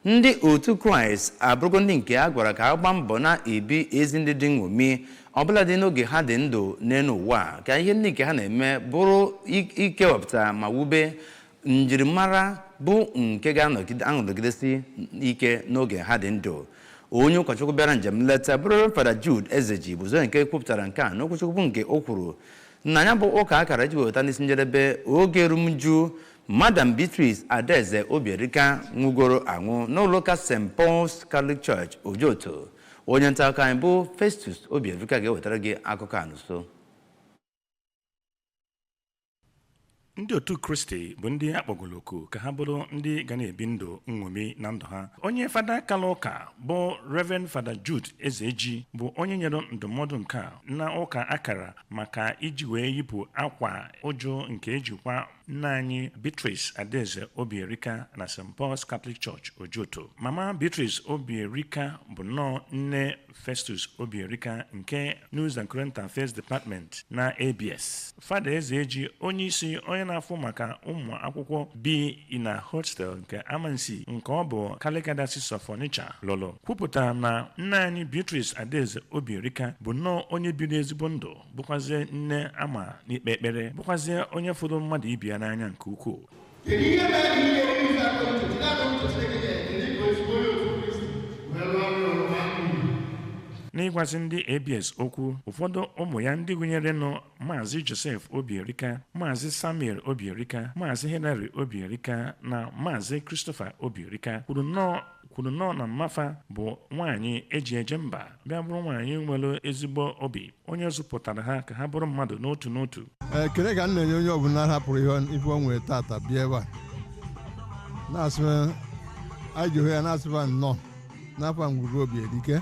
Ndị otu Kraịst abụrụgo ndị nke a gwara ka ha gbaa mbọ na-ebi ezi ndị dị nṅomi ọbụladị n'oge ha dị ndụ n'elu ụwa, ka ihe ndị nke ha na-eme bụrụ ikewapụta ma wube njirimara bụ nke ga-anọgidesi ike n'oge ha dị ndụ. Onye ụkọchukwu bịara njem nleta bụrụ Fada Jude Ezeji bụ onye nke kwupụtara nke a n'okwuchukwu nke o kwuru na ya bụ ụka akara iji weta n'isi njedebe oge erumju Madam Beatrice Adaeze Obierika nwụgoro anwụ n'ụlọ ụka St. Paul's Catholic Church, Ojoto. Onye nta akụkọ anyị bụ Festus Obierika ga-ewetara gị akụkọ a n'uso. Ndị otu Kristi bụ ndị akpọgoro oku ka ha bụrụ ndị ga na-ebi ndụ nṅomi na ndụ ha. Onye fada kala ụka bụ Reverend Fada Jude Ezeji bụ onye nyere ndụmọdụ nke a na ụka akara maka iji wee yipụ akwa ụjụ nke ejikwa nna anyị Beatrice Adaeze Obierika na St. Paul's Catholic Church, Ojoto. Mama Beatrice Obierika bụ nnọọ nne Festus Obierika nke News and Current Affairs Department na ABS. Fada Ezeji, onye isi onye na-afụ maka ụmụ akwụkwọ bi na hostel nke Amansi nke ọ bụ Catholic Diocese of Onitsha lụrụ, kwupụtara na nna anyị Beatrice Adaeze Obierika bụ nnọọ onye biri ezigbo ndụ, bụkwazie nne ama n'ikpe ekpere, bụkwazie onye fụrụ mmadụ ibi ya n'anya nke ukwuu. Kedu ihe mere na ihe ụzọ akọnuche jide akọnuche Chineke nyere gị ka ezigbo onye otu Kristi wee rụọ ọrụ ọrụ ma N'ịgwazi ndị ABS okwu, ụfọdụ ụmụ ya ndị gụnyerenụ Maazị Joseph Obierika, Maazị Samuel Obierika, Maazị Henry Obierika na Maazị Christopher Obierika kwuru nnọọ na Mmafa bụ nwaanyị eji eje mba, bịa bụrụ nwaanyị nwere ezigbo obi, onye zụpụtara ha ka ha bụrụ mmadụ n'otu n'otu. Ekele ka m na-enye onye ọbụla hapụrụ ihe o nwere tata bịa ebe a, na-asị anyị ji ya na-asịba nnọọ n'afọ ngwuru Obierika.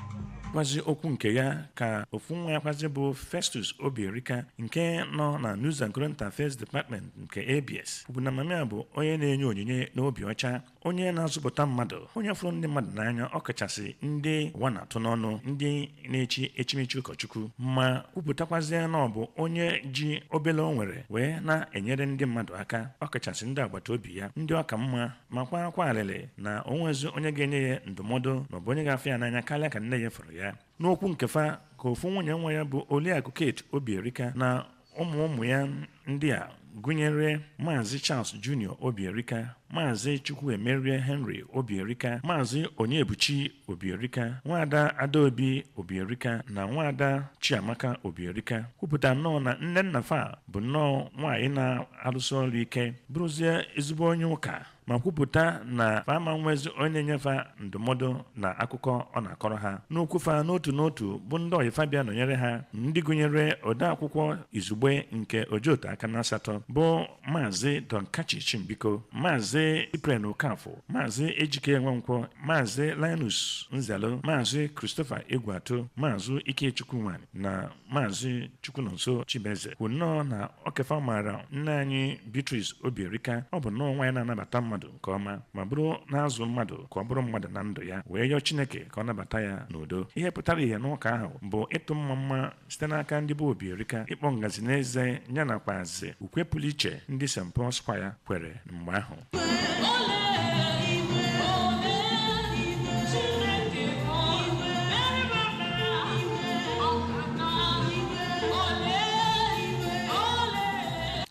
Gwazi okwu nke ya ka ofu nwa ya kwazi bụ Festus Obierika nke nọ na News and Current Affairs Department nke ABS kwuru na mama ya bụ onye na-enye onyinye n'obi ọcha, onye na-azụpụta mmadụ, onye fụrụ ndị mmadụ n'anya, ọkachasị ndị ụwa na-atụ n'ọnụ, ndị na-echi echimechi ụkọchukwu, ma kwupụtakwazie na ọ bụ onye ji obele o nwere wee na-enyere ndị mmadụ aka, ọkachasị ndị agbata obi ya, ndị ọka mma, ma kwa akwa alịlị na onwezi onye ga-enye ya ndụmọdụ maọbụ onye ga-afụ ya n'anya karịa ka nne ya fụrụ ya. N'okwu nkefa ka ofu nwunye nwa ya bụ Oliakụ Kate Obierika na ụmụ ụmụ ya ndị a gụnyere Maazị Charles Junior Obierika, Maazị Chukwuemerie Henry Obierika, Maazị Onyebuchi Obierika, Nwaada Adaobi Obierika na Nwaada Chiamaka Obierika kwupụta nnọọ na nne nna fa bụ nnọọ nwaanyị na-arụsi ọrụ ike, bụrụzie ezigbo onye ụka, ma kwupụta na fama nwezi onye na-enyefe ndụmọdụ na akụkọ ọ na-akọrọ ha. N'okwu fa n'otu n'otu bụ ndị ọyịfa bịa nọnyere ha, ndị gụnyere odeakwụkwọ izugbe nke Ojoto aka na asatọ bụ Maazị Donkachi Chimbiko, Maazị Cyprian Okafọ, Maazị Ejike Nwankwọ, Maazị Linus Nzelu, Maazị Christopher Egwuatu, Maazị Ikechukwu Nwanyị na Maazị Chukwunonso Chibeze kwụ nnọọ na okefa maara nne anyị Beatrice Obierika, ọ bụ nnọọ nwaanyị na-anabata mmadụ nke ọma ma bụrụ na-azụ mmadụ ka ọ bụrụ mmadụ na ndụ ya, wee yọọ Chineke ka ọ nabata ya n'udo. Ihe pụtara ihe n'ụka ahụ bụ ịtụ mma mma site n'aka ndị bụ Obierika, ịkpọ ngazi n'eze ya nakwazi ukwe pụrụ iche ndị St. Paul's Choir kwere mgbe ahụ.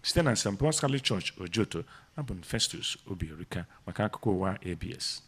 Site na St. Paul's Catholic Church, Ojoto, abụ m Festus Obierika maka akụkọ ụwa ABS.